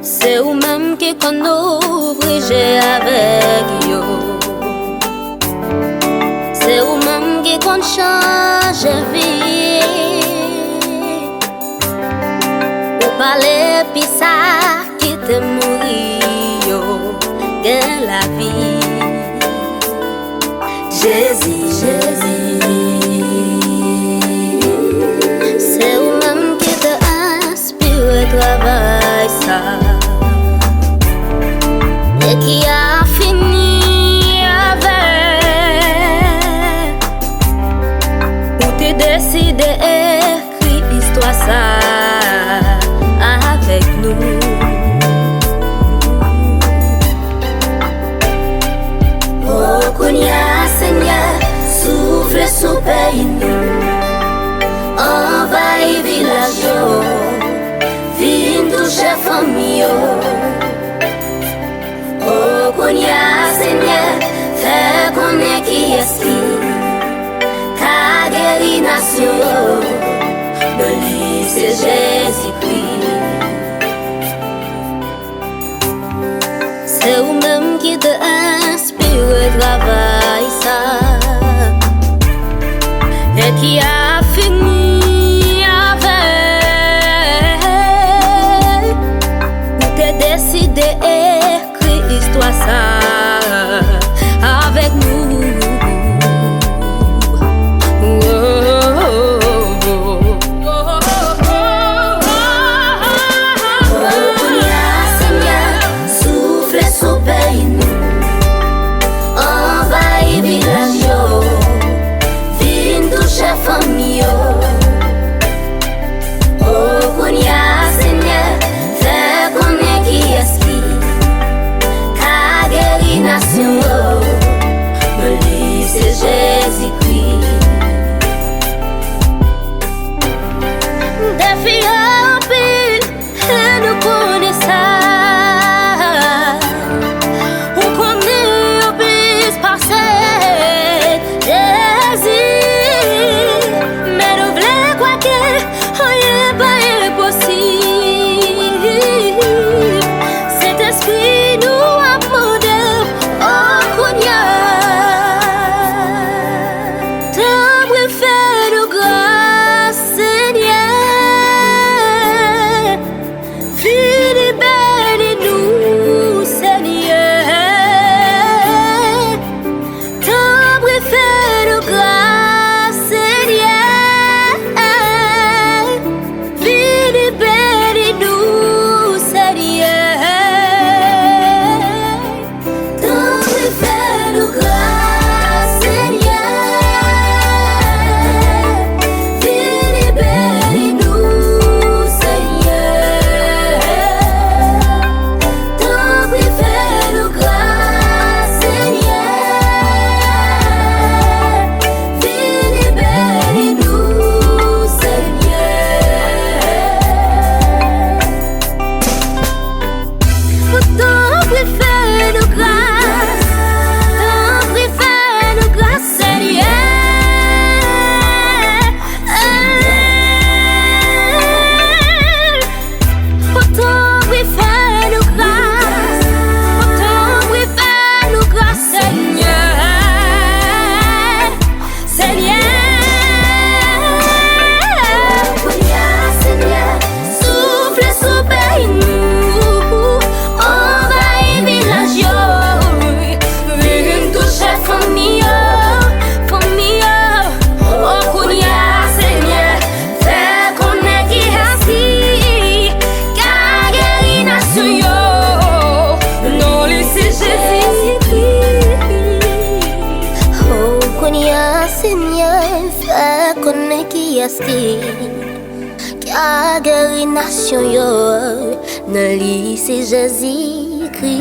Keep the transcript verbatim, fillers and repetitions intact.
Se ou menm ki konn ouvri je avèg yo. Se ou menm ki konn chanje vi. Ou pale epi sa ki te mouri yo gen lavi. Jezi, Jezi, se ou menm ki te enspire travay sa e ki a fini avèk. Ou te deside ekri istwa sa avèk nou. O, kounye a, Senyè, soufle sou peyi nou. Anvayi vilaj yo, vin touche fanmi yo. O, kounye a, Senyè, fè konnen kiyès ki ka geri nasyon yo. Non li se Jezikri. Se ou menm ki te enspire travay sa e ki a fini avèk. Ou te deside ekri istwa sa avèk nou. Kounye a, Senyè, soufle sou peyi nou. Anvayi vilaj yo, vin touche fanmi yo. O, kounye a, Senyè, fè konnen kiyès ki ka geri nasyon yo. Non li se Jezikri. Defi yo anpil, e nou konnen sa. Ou konnen yo plis pase Jezi. Men nou vle kwè ke anyen pa enposib. Sentespri, nou ap mande w, o, kounye a. Tanpri, fè nou gras, Senyè. Vini beni nou, Senyè. Tanpri, fè nou gras, Senyè. Vini beni nou, Senyè. Tanpri, fè nou gras, Senyè. Vini beni nou, Senyè. Tanpri, fè nou gras, Senyè. Vini beni nou, Senyè. Tanpri, fè nou gras. Tanpri, fè nou gras, Senyè. Tanpri, fè nou gras. Tanpri, fè nou gras, Senyè. Senyè, kounye a, Senyè, soufle sou peyi nou, anvayi vilaj yo, vin touche fanmi yo, fanmi yo. O, kounye a, Senyè, fè konnen kiyès ki ka geri nasyon yo. Non li se Jezikri. O, kounye a, Senyè, fè konnen kiyès ki ka geri nasyon yo. Non li se Jezikri.